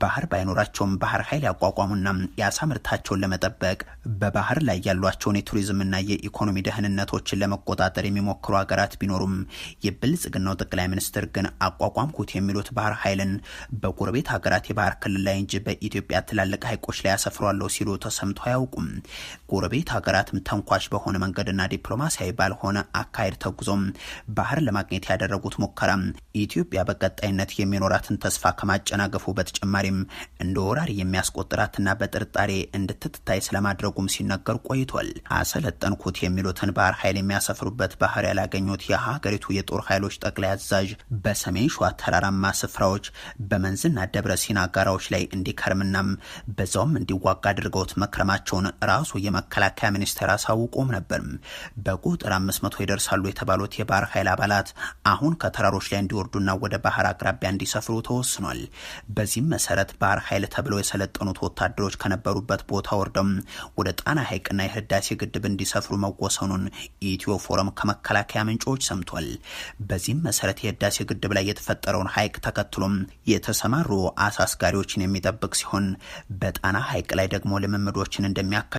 ባህር ባይኖራቸውም ባህር ኃይል ያቋቋሙና የአሳ ምርታቸውን ለመጠበቅ በባህር ላይ ያሏቸውን የቱሪዝምና የኢኮኖሚ ደህንነቶችን ለመቆጣጠር የሚሞክሩ ሀገራት ቢኖሩም የብልጽግናው ጠቅላይ ሚኒስትር ግን አቋቋምኩት የሚሉት ባህር ኃይልን በጎረቤት ሀገራት የባህር ክልል ላይ እንጂ በኢትዮጵያ ትላልቅ ሀይቆች ላይ ያሰፍሯለሁ ሲሉ ተሰምቶ አያውቁም። ጎረቤት ሀገራትም ተንኳሽ በሆነ መንገድና ዲፕሎማሲያዊ ባልሆነ አካሄድ ተጉዞም ባህር ለማግኘት ያደረጉት ሙከራ ኢትዮጵያ በቀጣይነት የሚኖራትን ተስፋ ከማጨናገፉ በተጨማሪም እንደ ወራሪ የሚያስቆጥራትና በጥርጣሬ እንድትታይ ስለማድረጉም ሲነገር ቆይቷል። አሰለጠንኩት የሚሉትን ባህር ኃይል የሚያሰፍሩበት ባህር ያላገኙት የሀገሪቱ የጦር ኃይሎች ጠቅላይ አዛዥ በሰሜን ሸዋ ተራራማ ስፍራዎች በመንዝና ደብረ ሲና ጋራዎች ላይ እንዲከርምናም በዛውም እንዲዋጋ አድርገውት መክረማቸውን ራሱ የመከላከያ ሚኒስቴር አሳውቆም ነበር። በቁጥር 500 ይደርሳሉ የተባሉት የባህር ኃይል አባላት አሁን ከተራሮች ላይ እንዲወርዱና ወደ ባህር አቅራቢያ እንዲሰፍሩ ተወስኗል። በዚህም መሰረት ባህር ኃይል ተብለው የሰለጠኑት ወታደሮች ከነበሩበት ቦታ ወርደው ወደ ጣና ሐይቅና የህዳሴ ግድብ እንዲሰፍሩ መወሰኑን ኢትዮ ፎረም ከመከላከያ ምንጮች ሰምቷል። በዚህም መሰረት የህዳሴ ግድብ ላይ የተፈጠረውን ሐይቅ ተከትሎም የተሰማሩ አሳ አስጋሪዎችን የሚጠብቅ ሲሆን በጣና ሐይቅ ላይ ደግሞ ልምምዶችን እንደሚያካ